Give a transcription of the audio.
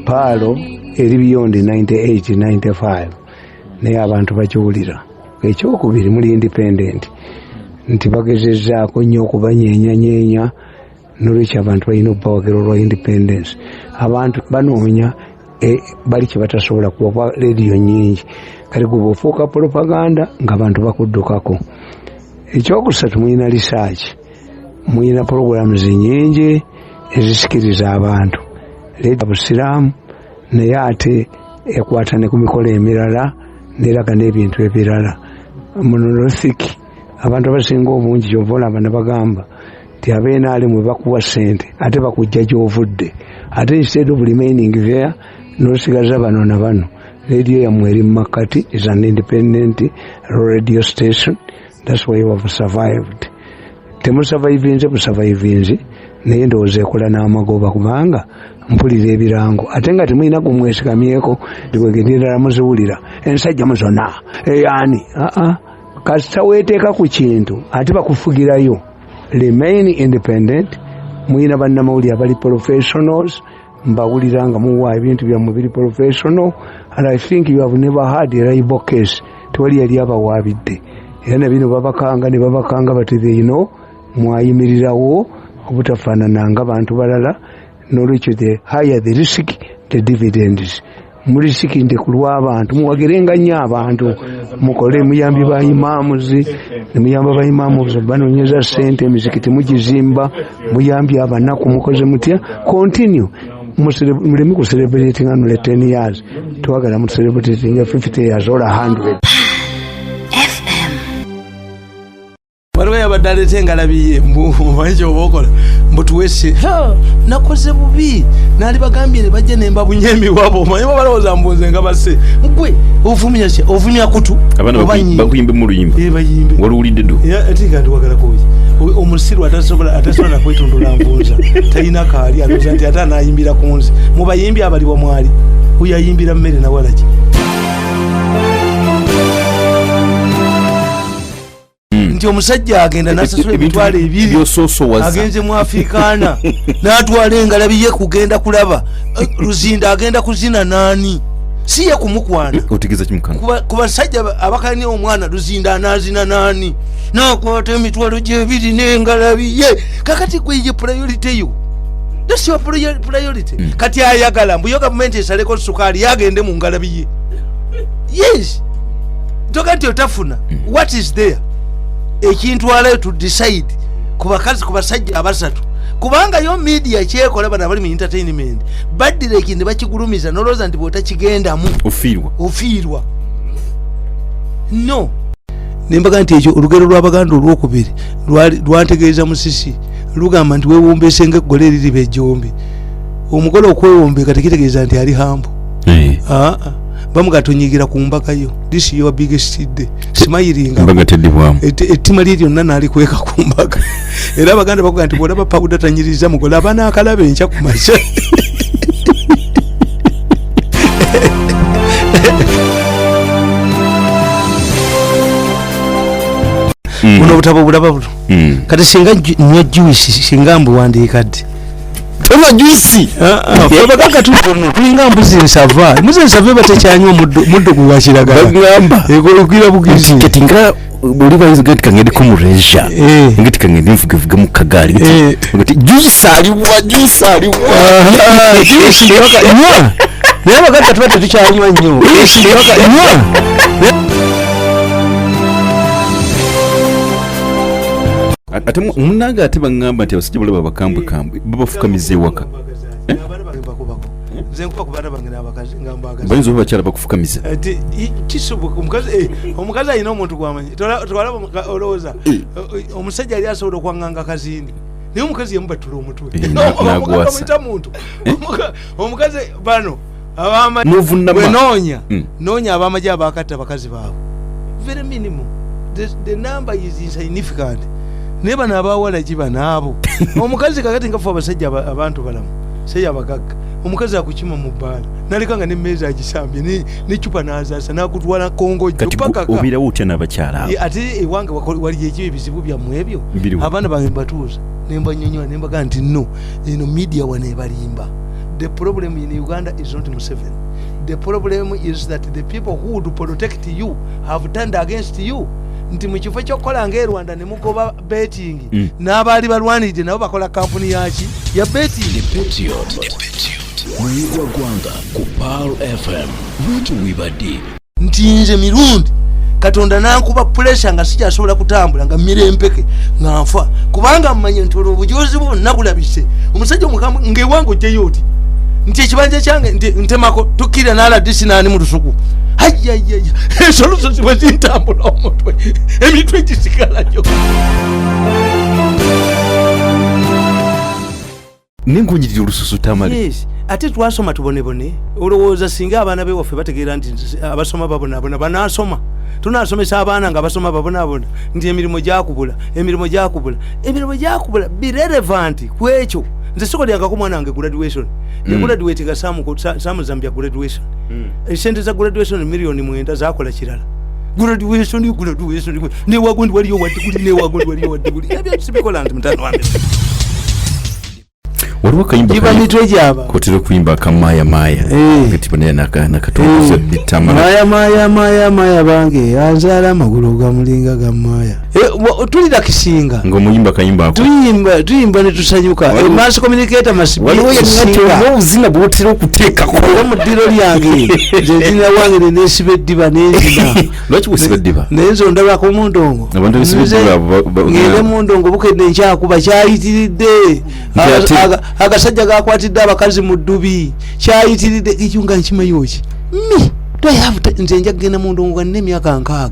Pearl eri beyond 98 95, naye abantu bakiwulira. Ekyokubiri, muli independent, nti bagezezaako nnyo okubanyeenyanyeenya, nolwekyo abantu balina okubawagira olwa independence. Abantu banoonya bali kyebatasobola kuwa rediyo nyingi, kale gwe bwofuuka propaganda ng'abantu bakuddukako. Ekyokusatu, mulina research, mulina programs nyingi ezisikiriza abantu. Leeta busiraamu, naye ate ekwata ne ku mikolo emirala, neraga n'ebintu ebirala monolithic. Abantu abasinga obungi, kyova olaba nabagamba nti abenaalimu bakuwa sente, ate bakujja gyovudde, ate instead of remaining there nosigaza bano na bano. Radio yammwe eri mumakkati, is an independent radio station. That's why you have survived. Temusurvivinze busurvivinzi, naye ndowooza ekola n'amagoba, kubanga mpulira ebirango, ate nga temulina gumwesigamyeko. Endala muziwulira ensajja muzona eyani aa kasita weteeka ku kintu, ate bakufugirayo. Remain independent. Mulina bannamawulire abali professionals, mbawulira nga muwa ebintu byammwe biri professional, and I think you have never had a libel case. Tewali yali abawaabidde, era nabino babakanga ne babakanga, but they know mwayimirirawo obutafaanana nga bantu balala. Nolwekyo the higher the risk, the dividends. Mulisikinde ku lw'abantu, muwagirenga nnyo abantu, mukole, muyambye bayimaamuzi, nemuyamba bayimaamuzi, banoonyeza sente, emizikiti mugizimba, muyambye abanaku, mukoze mutya. Continue, muleme ku celebrating only 10 years. Twagala mu celebrating 50 years or 100. FM. Waliwo yabadde aleeta engalabi ye, mbumanyi kyoba okola, mbutuwese nakoze bubi, naali bagambye ne bajja nembabunya emiwabo. Omanyi babalowooza mbunze nga basse gwe ovumya ki? Ovumya kutu abaana oba nnyindo? Bakuyimbe mu luyimba. Eh, bayimbe. Waluwulidde ddo? Ate nga ndiwagalako ki? Omusiru atasobola nakwetondula nvunza, talina kaali, alowooza nti ate anayimbira ku nze. Mu bayimbi abaliwa mwali oyo ayimbira mmere nawalaki. Nti omusajja agenda nasasula Ebintu 20,000 byosoosowaza. Agenze mu Afrikaana n'atwala engalabi ye kugenda kulaba Luzinda agenda kuzina naani, si ye kumukwana. Otegeeza ki mukano? Ku basajja abakalina omwana Luzinda anazina naani, nakwata 20,000 n'engalabi ye. Kakati gwe ye priority yo, that's your priority. Kati ayagala mbuyo gavumenti esaleko sukaali, yagende mu ngalabi ye. Yes, toga nti otafuna. What is there ekintwalayo to decide ku bakazi, ku basajja abasatu? Kubanga yo media kyekola, bano abali mu entertainment baddira ekintu ne bakigulumiza, nolowooza nti bwotakigendamu ofiirwa. Ofiirwa. No nembaga nti ekyo olugero lw'Abaganda olwokubiri lwantegeeza musisi, lugamba nti wewombese nga eggole eririba ejjombe. Omugole okwewombeka tekitegeeza nti ali hambo. Aa, bamuga tonyigira ku mbaga yo. This is your biggest day, simayiringa. Embaga teddibwamu. Ettima lye lyonna nalikweka ku mbaga. Era Abaganda bakuga nti bwolaba pawuda tanyiriza mugole, aba nakalaba enkya ku makya. Buno obutabo bulaba buno. Kati singa nywa juice, singa mbuwandiika ddi? Onywa juice? Abagagga tuno tulinga mbuzi ensava. Mbuzi ensava eba tekyanywa muddo gwa kiragala. Bagamba Egolokira bugizi. Kati nga buli bayinza nti kangendeko mu leisure, ngati kangende nvugevuge mu kagaali, ngati juice aliwa, juice aliwa? Juice nywa, naye abagagga tuba tetukyanywa nnyo. Nywa. Ate munange, ate baŋŋamba nti abasajja balaba bakambwe kambwe, babafukamiza ewaka. Nze nkuba ku baana bange n'abakazi nga mbagaza. Bayinza oba bakyala bakufukamiza. Ati kisoboka omukazi, omukazi alina omuntu gwamanyi. Twalaba olowooza omusajja yali asobola okwaŋŋanga kazindi, naye omukazi yamubatula omutwe. N'agwasa. Omuyita muntu. Omukazi bano abama N'ovunama. Bwe noonya noonya abamagye abakatta bakazi baabwe, very minimal. The number is insignificant. Naye bano abawalagi bano abo omukazi kakati nga fe abasajja abantu balamu, sajja abagagga, omukazi akukima mu bbaala naleka nga nemmeeza agisambye necupa nazasa nakutwala kongojjo Kati paka ka. Obeerawo otya n'abakyala abo? Ate ewange wali ekyo ebizibu byammwe ebyo. Biriwo. Abaana bange mbatuuza. Nembanyonyola, nembaga nti no, eno media wano ebalimba. The problem in Uganda is not Museveni. The problem is that the people who would protect you have turned against you. Nti mu kifo ky'okukola nga e Rwanda ne mugoba betting, n'abaali balwaniridde nabo bakola kampuni yaki ya betting. Patriot Muyigwa Gwanga ku Pearl FM lwaki wibadde. Nti nze Mirundi, Katonda nankuba pressure nga sikyasobola kutambula, nga mmira empeke nga nfa, kubanga mmanye nti olwo obujuzi bwonna bulabise. Omusajja omukambwe ngaewange ojjayo oti nti ekibanja kyange nti ntemako tukkirira n'aladisi naani mu lusuku. Ayayaya, ensolo bwe zintambula omutwe, emitwe gisigalayo. Nenkunyirira olususu, Tamale. Yes, ate twasoma tubonebone. Olowooza singa abaana bewaffe bategeera nti abasoma babonabona, banasoma? Tunasomesa abaana nga basoma babonabona, nti emirimu gyakubula, emirimu gyakubula, emirimu gyakubula. Be relevant ku ekyo. Nze sikolyangako mwana wange graduation. Yagraduate nga samuzambya graduation. Esente za graduation 9 million zakola kirala. Graduation, graduation, newagundi waliyo wadiguli, newagundi waliyo wadiguli. Ebyo sibikola nti mutano wange. Waliwo akayimba Giba mitwe gyaba. Kotera okuyimba akamaya maya. Kati bane nakatokoze bitamala. Maya maya maya maya bange anzaala amagulu gamulinga ga maya. Tulira kisinga. Ng'omuyimba akayimba ako. Tuyimba, tuyimba ne tusanyuka. Mass communicator must be Waliwo a singer. obuzina bwotera okuteekako. Era mu ddiro lyange nze nzina wange nenesiba eddiba nenzina. Lwaki wesiba eddiba? Naye nze ondabako mu ndongo. Abantu abesiba eddiba Ngende mu ndongo bukedde nkyakuba kyayitiridde. Nti Agasajja gakwatidde abakazi mu ddubi, kyayitiridde. Ekyo nga nkimanyi ki? Me, do I have nze nja kugenda mu ndongo nga nina emyaka 60.